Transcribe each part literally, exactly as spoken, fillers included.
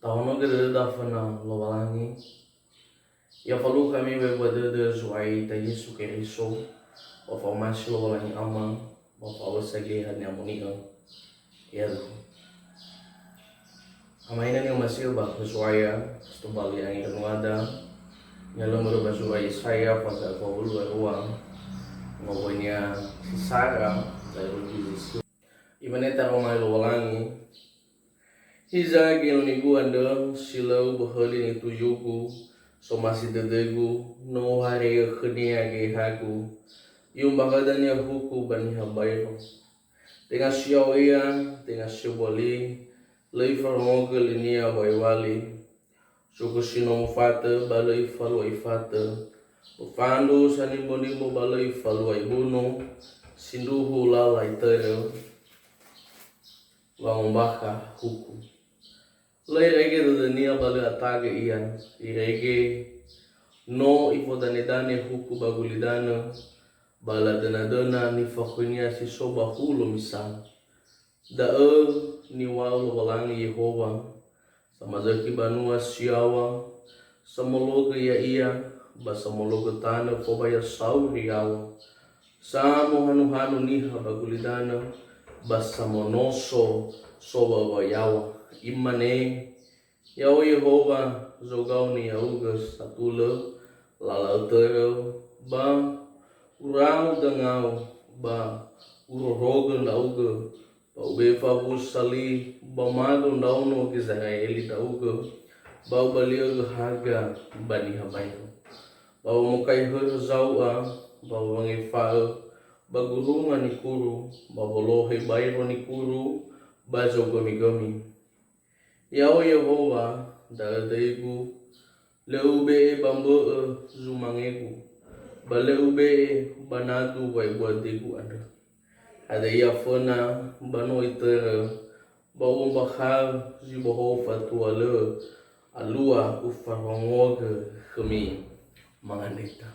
Tahonogö dödöda föna Lowalangi. Ya falukha ami webua dödö Zo'aya ita Yesu Keriso, ba fa'omasi Lowalangi Ama, ba fa'aŵösa Geheha Ni'amoni'ö. Ya Tuhan. Ama ina ni'omasi'ö ba khö Zo'aya, si tobali angi nuada, nyalömö ba zura Yesaya, pasal dua puluh dua, ngoboinia si sara, lalu di Yesu. Imane taroma Lowalangi, Hiza gelonigu andrö, si lö uböhöli nituyugu, somasi dödögu, no uhare'ö khönia gehehagu, i'ombakhö dania huku ba niha baero. Tenga si ya'o ia, tenga si ya'o boli, lö ifarongogö linia waiwali. Suku si no mufatö, ba lö ifalua ifatö. Ufandru sanimbo-nimbo, ba lö ifalua ibunu, sindruhu lala itörö, wangombakha huku. Lö irege dödönia ba lö atagö ia, irege no ifodane-dane huku ba gulidanö, ba ladöna-döna nifakhoinia si so ba hulö misa. Da'ö niŵa'ö Lowalangi Yehowa, samazökhi banua si yaŵa, samologö ya'ia, ba samologö tanö fobaya sauri yaŵa. Samohanu-hanu niha ba gulidanö, ba samonoso sowaŵa yaŵa. Imane, Ya'o Yehowa, zogaoni ya'ugö satulö, lala ötörö, ba urau dangau, ba urorogö ndra'ugö, ba ube'e fawusa li ba mado ndraono Gizera'eli ndra'ugö, ba ubali'ögö haga ba niha baero. Ba wamokai hörö zau'a, ba wangefa'ö, ba gurunga nikuru, ba wolohe baero nikuru, ba zogömi-gömi. Ya'o Yehowa, da'ö döigu, lö ube'e ba mbö'ö zumangegu, ba lö ube'e ba nadu wa'ebua döigu andrö. Hadia föna ba no itörö, ba u'ombakha'ö zi bohou fatua lö alua ufarongogö khömi mangandreta.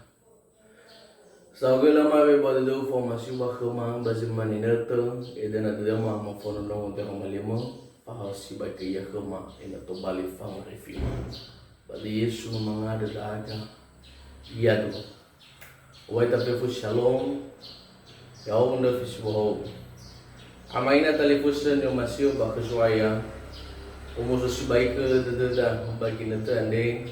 Saohagölö ama webua dödöu fa'omasiu ba khöma ba zi mane inötö, edöna dödöma mafondrondrongo döra malimö, fahao sibai khöia khöma ena'ö tobali fangorifi'ö. Ba li Yesu no mangandrö ndra'aga, ya'aga. Owai tafefu shalom, ya'o ndröfi si bohou. Ama ina talifusö ni'omasi'ö ba khö Zo'aya, omuso sibai khö dödöda ba ginötö andre,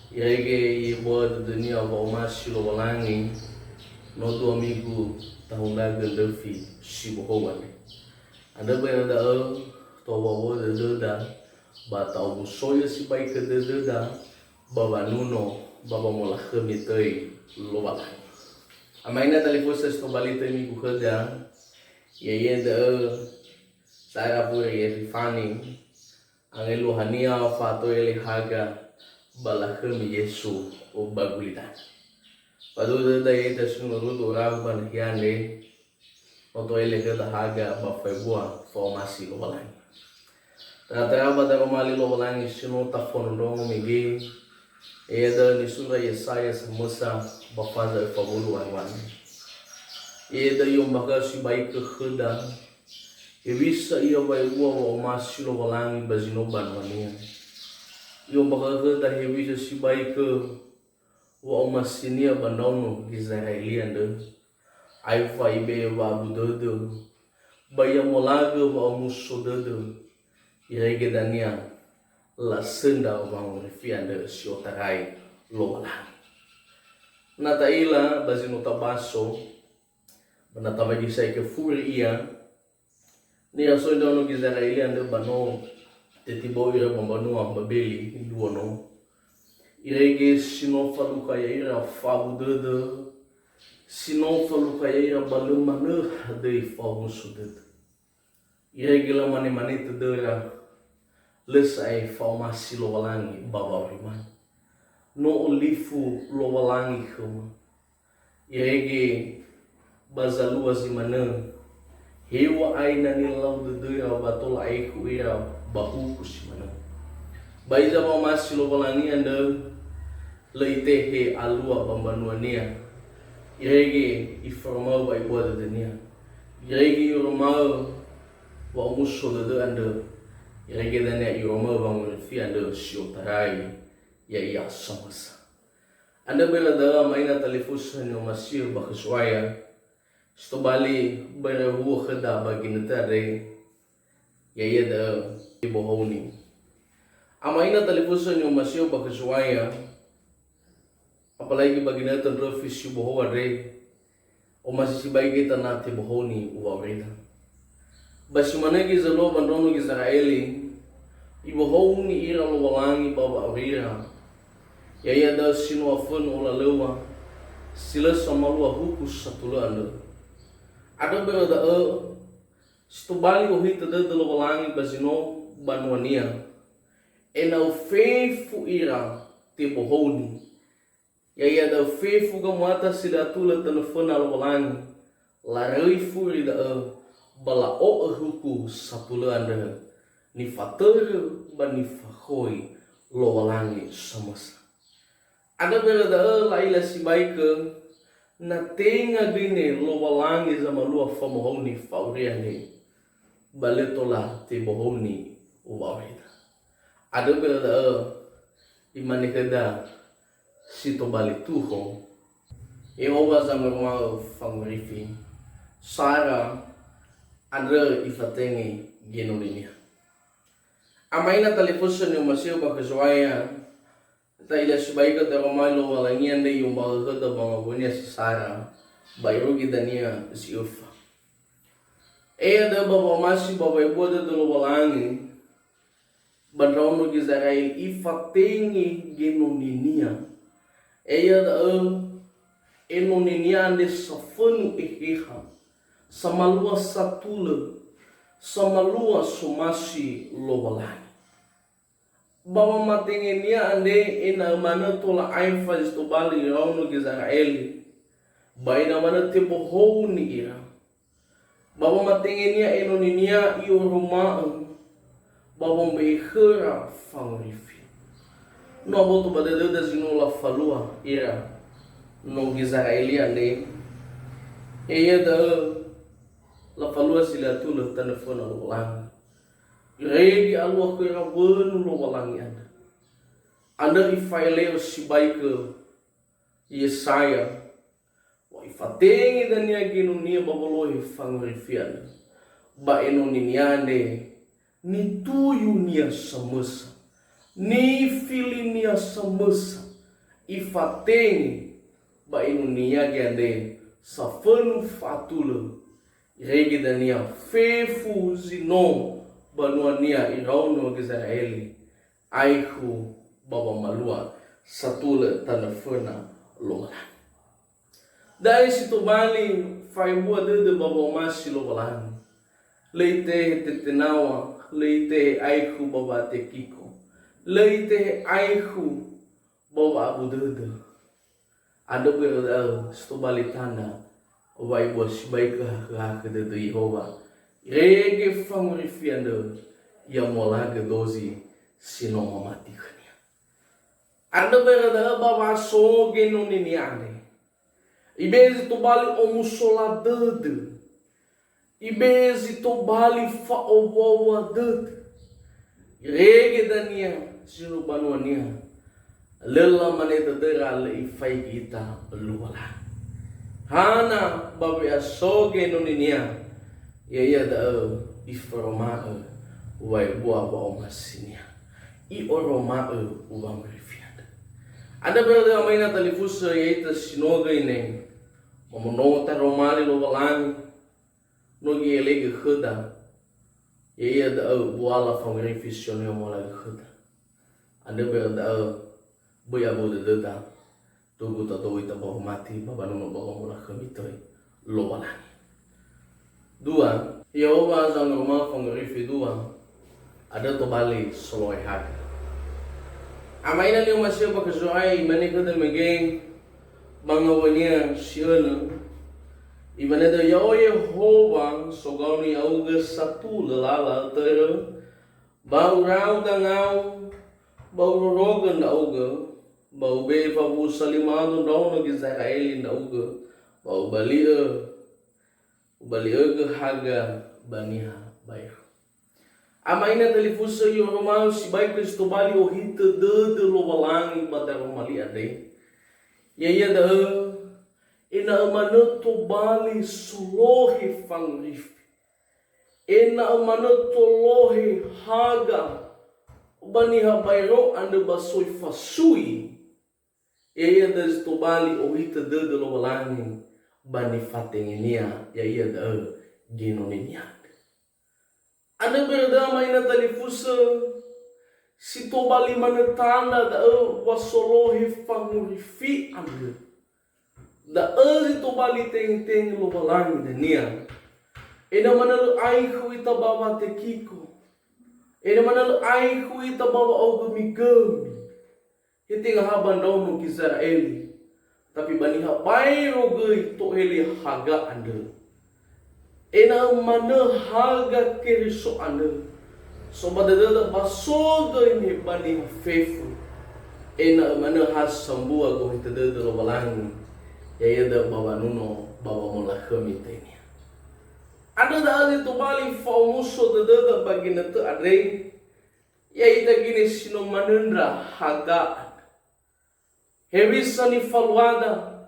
irege ibua dödönia wa'omasi Lowalangi, no dua migu tahundragö ndröfi si bohou andre. Andrö börö da'ö, towawo dödöda, ba ta'omusoi'ö sibai khö dödöda, ba wanuno, ba wamolakhömi töi Lowalangi. Ama ina talifusö si tobali töi migu khöda, ya'ia da'ö, Sara Furi Epifani, angeluahania fatoele haga ba lakhömi Yesu ba gulidanö. Faduhu dödöda ya'ita si no rudu rahu ba nahia andre, no toele khöda haga ba fa'ebua fa'omasi Lowalangi. Tara-tara ba daroma li Lowalangi si no tafondrondrongo mege, ya'ia da'ö nisura Yesaya samösa ba faza öfa wulu anuane. Ya'ia da'ö i'ombakha'ö sibai khö khöda, hewisa ia wa'ebua wa'omasi Lowalangi ba zi no banua-Nia. I'ombakha'ö khöda hewisa sibai khö wa'omasi-Nia ba ndraono Gizera'eli andrö. Aefa ibe'e wa'abu dödö, ba i'amolagö wa'omuso dödö, irege dania lasöndra wangorifi andrö si otarai Lowalangi. Na ta'ila ba zi no tabaso, ba na tafaigi sa'ae khö furi ia, Nirasoi ndraono Gizera'eli andrö ba no tetibou ira ba mbanua Babeli, luo no. Irege si no falukha ya'ira fa'abu dödö, si no falukha ya'ira ba lö manö hadöi fa'omuso dödö. Irege lamane-mane tödöra, lö sa'ae fa'omasi Lowalangi ba wa'auri mane. No olifu Lowalangi khöma. Irege ba zalua zi manö, heŵa'ae na nilau dödöra ba tola aekhu ira ba huku si manö. Ba hiza wa'omasi Lowalangi andrö, lö itehe alua ba mbanua-Nia. Irege iforoma'ö wa'ebua dödönia. Irege i'oroma'ö wa'omuso dödö andrö, Irege dania i'oroma'ö wangorifi andrö si otarai, ya'ia samösa. Andrö börö da'ö ama ina talifusö ni'omasi'ö ba khö Zo'aya, si tobali börö huo khöda ba ginötö andre, ya'ia da'ö ibohouni. Ama ina talifusö ni'omasi'ö ba khö Zo'aya, apalagi ba ginötö ndröfi si ubohou andre, omasi sibai göi tana tebohouni uwa'orida. Ba si manö göi zalua ba ndraono Gizera'eli, ibohouni ira Lowalangi ba wa'aurira, ya'ia da'ö si no afönu olalöŵa, si lö samalua huku satulö andrö. Andrö börö da'ö, si tobali ohitö dödö Lowalangi ba zi no banua-Nia, ena'ö fefu ira tebohouni, ya'ia da'ö fefu gamuata si lö atulö tanö föna Lowalangi, laröi furi da'ö, ba la'o'ö huku satulö andrö, nifatörö ba nifakhoi Lowalangi samösa. Andrö börö da'ö la'ila sibai khö, na tenga göi ne Lowalangi zamalua famohouni fa'auria ne, ba lö tola tebohouni uwa'orida. Andrö börö da'ö, imane khöda si tobali tuho, Yehowa zangoroma'ö fangorifi, Sara andrö ifatenge genoninia. Ama ina talifusö ni'omasi'ö ba khö Zo'aya, ta'ila sibai khö taromali Lowalangi andre i'ombakhö khöda ba ngawönia si sara, ba irugi dania zi öfa. Ya'ia da'ö ba wa'omasi ba wa'ebua dödö Lowalangi, ba ndraono Gizera'eli ifatenge genoninia. Ya'ia da'ö enoninia andre safönu eheha, samalua satulö, samalua somasi Lowalangi. Ba wamatengenia andre ena'ö manö tola aefa zi tobali iraono Gizera'eli, ba ena'ö manö tebohouni ira. Ba wamatengenia enoninia i'oroma'ö, ba wambe'e khöra fangorifi. No aboto ba dödöda zi no lafalua ira no Gizera'eli andre, ya'ia da'ö lafalua si lö atulö tanö föna Lowalangi. Irege alua khöra wönu Lowalangi andrö. Andrö ifa'ele'ö sibai khö Yesaya, wa ifatenge dania genonia ba wolohe fangorifi andrö. Ba enoninia andre nituyunia samösa, nifilinia samösa, ifatenge ba enoninia göi andre safönu fa'atulö, irege dania fefu zi no banuania iraono Gizera'eli, aekhu ba wamalua satulö tanö föna Lowalangi. Da'e si tobali fa'ebua dödö ba wa'omasi Lowalangi. Lö itehe tetenaŵa, lö itehe aekhu ba wa'atekiko, lö itehe aekhu ba wa'abu dödö. Andrö börö da'ö si tobali tanda wa'ebua sibai khö hakhö-hakhö dödö Yehowa. Irege fangorifi andrö, ya'amualagö dozi si no mamati khönia. Andrö börö da'ö ba wa'aso genoninia andre, ibe'e zi tobali omusola dödö, ibe'e zi tobali fa'owua-wua dödö. Irege dania zi no banuania, lö lamane dödöra lö ifaigi ita Lowalangi. Hana ba we'aso genoninia, ya'ia da'ö iforoma'ö wa'ebua wa'omasinia. I'oroma'ö wangorifi andrö. Andrö börö da'ö ama ina talifusö ya'ita si no göi ne, momono taromali Lowalangi, no i'elegö khöda, ya'ia da'ö buala fangorifi si no i'amualagö khöda. Andrö börö da'ö, böi abou dödöda, tugu tadoi ita ba wamati ba wanunu ba wamolakhömi töi Lowalangi. Dua, Yehowa zangoroma fangorifi dua, andrö tobali solohe haga. Ama ina ni'omasi'ö ba khö Zo'aya, imane khöda mege ba ngawönia si önö, imane da'ö, "Ya'o Yehowa, sogaoni ya'ugö satulö lala ötörö, ba urau dangau, ba urorogö ndra'ugö, ba ube'e fawu'usa limado ndraono Gizera'eli ndra'ugö, ba ubali'ö, ubali'ögö haga ba niha baero." Ama ina talifusö, i'oroma'ö sibai khö zi tobali ohitö dödö Lowalangi ba daroma li andre. Ya'ia da'ö, ena'ö manö tobali solohe fangorifi. Ena'ö manö tolohe haga ba niha baero andrö ba soi fasui. Ya'ia da'ö zi tobali ohitö dödö Lowalangi ba nifatenge-Nia, ya'ia da'ö genoni-Nia. Andrö börö da'ö ama ina talifusö, si tobali manö tanda da'ö wa solohe fangorifi andrö. Da'ö zi tobali tengetenge Lowalangi dania. Ena'ö manö lö aekhu ita ba watekiko. Ena'ö manö lö aekhu ita ba wa'aogömigömi. He tenga ha ba ndraono Gizera'eli, tapi ba niha baero göi to'ele haga andrö. Ena'ö manö haga Keriso andrö, so ba dödöda ba so göi me ba niha fefu. Ena'ö manö ha sambua gohitö dödö Lowalangi, ya'ia da'ö ba wanuno ba wamolakhömi döinia. Andrö da'ö zi tobali fa'omuso dödöda ba ginötö andre, ya'ita gine si no manöndra haga andrö. Hewisa nifaluada,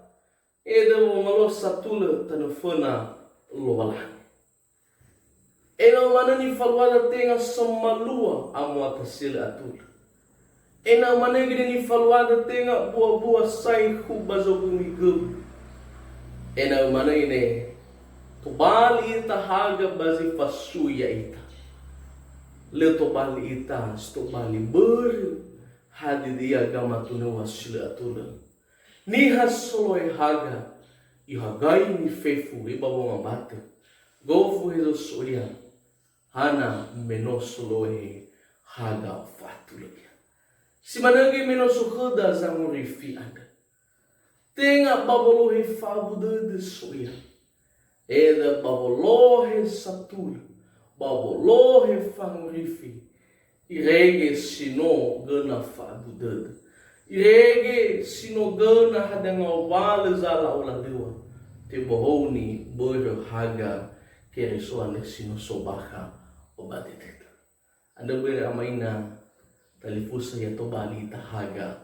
edödö wamalo satulö tanö föna Lowalangi. Ena'ö manö nifaluada tenga samalua amuata si lö atulö. Ena'ö manö gine nifaluada tenga bua-bua saekhu ba zogömigömi. Ena'ö manö ine tobali ita haga ba zi fasui ya'ita. Lö tobali ita si tobali börö hadia gamatunöŵa si lö atulö. Niha solohe haga, ihagai nifefu ba wongambatö. Gofu hezo so ia, hana me no solohe haga fa'atulö ia. Si manö göi me no so khöda zangorifi andrö. Tenga ba wolohe fa'abu dödö so ia. Edödö ba wolohe satulö, ba wolohe fangorifi, irege si no göna fa'abu dödö. Irege si no göna hadia ngawalö zala'oladöŵa, tebohouni börö haga Keriso andrö si no so bakha ba dödöda. Andrö börö ama ina talifusö ya tobali ita haga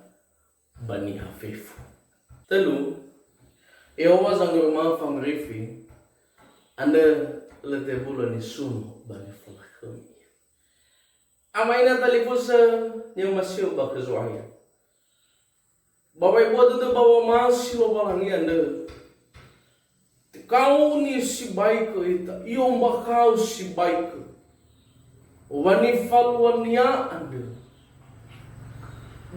ba niha fefu. Tölu, Yehowa zangoroma'ö fangorifi, andrö lö tebulö nisuno ba nifolakhömi ia. Ama ina talifusö ni'omasi'ö ba khö Zo'aya. Ba wa'ebua dödö ba wamasi Lowalangi andrö, tekaoni sibai khö ita, i'ombakha'ö sibai khö wa nifalua-Nia andrö,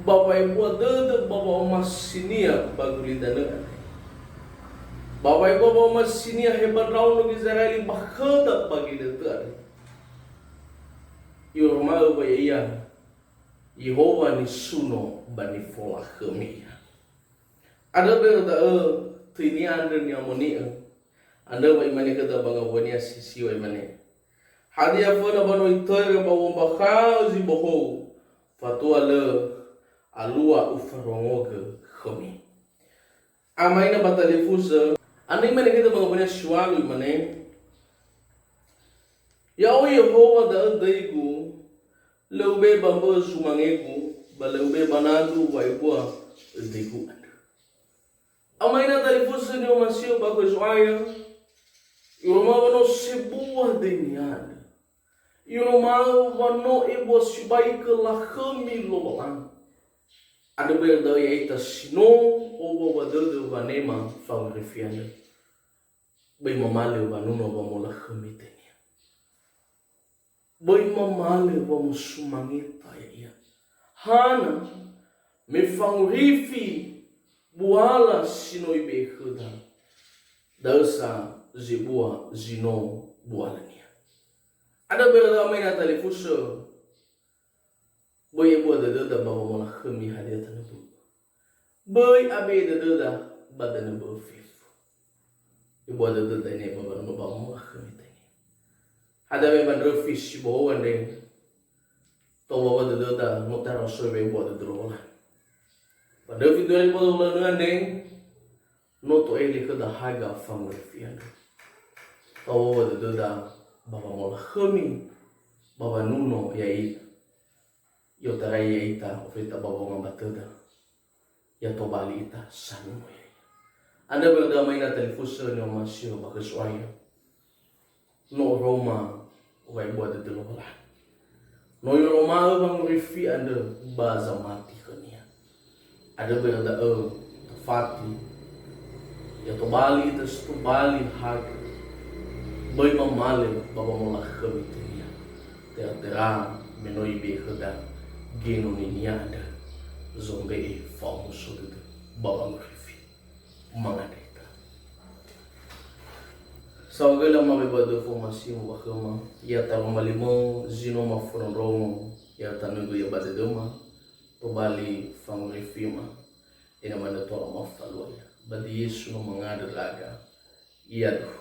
ba wa'ebua dödö ba wa'omasi-Nia ba gulidanö andre. Ba wa'ebua wa'omasi-Nia he ba ndraono Gizera'eli ba khöda ba ginötö andre. I'oroma'ö wa ya'ia Yehowa nisuno ba nifolakhömi ia. Andrö börö da'ö, töi ni'andrö ni'amoni'ö. Andrö wa imane khöda ba ngawuania si siŵa, imane, "Hadia föna wa no itörö ba u'ombakha'ö zi bohou, fatua lö alua ufarongogö khömi?" Ama ina ba talifusö, andrö imane khöda ba ngawuania si ŵalu, imane, "Ya'o Yehowa da'ö döigu, lö ube ba mbö'ö zumangegu, ba lö ube ba nadu wa'ebua döigu andrö." Ama ina talifusö ni'omasi'ö ba khö Zo'aya, i'oroma'ö wa no sebua döinia andrö. I'oroma'ö wa no ebua sibai khö lakhömi Lowalangi. Andrö börö da'ö ya'ita si no owuawua dödö wanema fangorifi andrö. Böi mamalö wanuno wamolakhömi döinia. Böi mamalö wamosumangeta ya'ia. Hana, me fangorifi buala si no ibe'e khöda, da'ö sa zebua zi no bualania. Andrö börö da'ö ama ina talifusö, böi ebua dödöda ba wamolakhömi hadia tanö bö'ö. Böi abe'e dödöda ba danö bö'ö fefu. Ebua dödöda ine ba wanema ba wamolakhömi döinia. Hadia me ba ndröfi si bohou andre, ta'owuawua dödöda no tarao soi wa'ebua dödö Lowalangi. Ba ndröfi dua ribu dua puluh andre, no to'ele khöda haga fangorifi andrö. Ta'owuawua dödöda ba wamolakhömi, ba wanuno ya'ita. I'otarai ya'ita ofeta ba wongambatöda. Ya tobali ita sanuno ya'ia. Andrö börö da'ö ma ina talifusö ni'omasi'ö ba khö So'aya. No oroma wa'ebua dödö Lowalangi. No i'oroma'ö wangorifi andrö ba zamati khönia. Andrö börö da'ö tafati, ya tobali ita si tobali haga. Böi mamale ba wamolakhömi tönia. Tera-tera me no ibe'e khöda genoninia andrö, zombe'e fa'omuso dödö ba wangorifi. Mangandrö ita. Saohagölö Ama, wa'ebua dödö fa'omasimu ba khöma, ya taroma limau zi no mafondrondrongo, ya tanögö ya ba dödöma, tobali fangorifima, ena'ö manö tola mafalua ia. Ba di Yesu no mangandrö ndra'aga, iadöhö.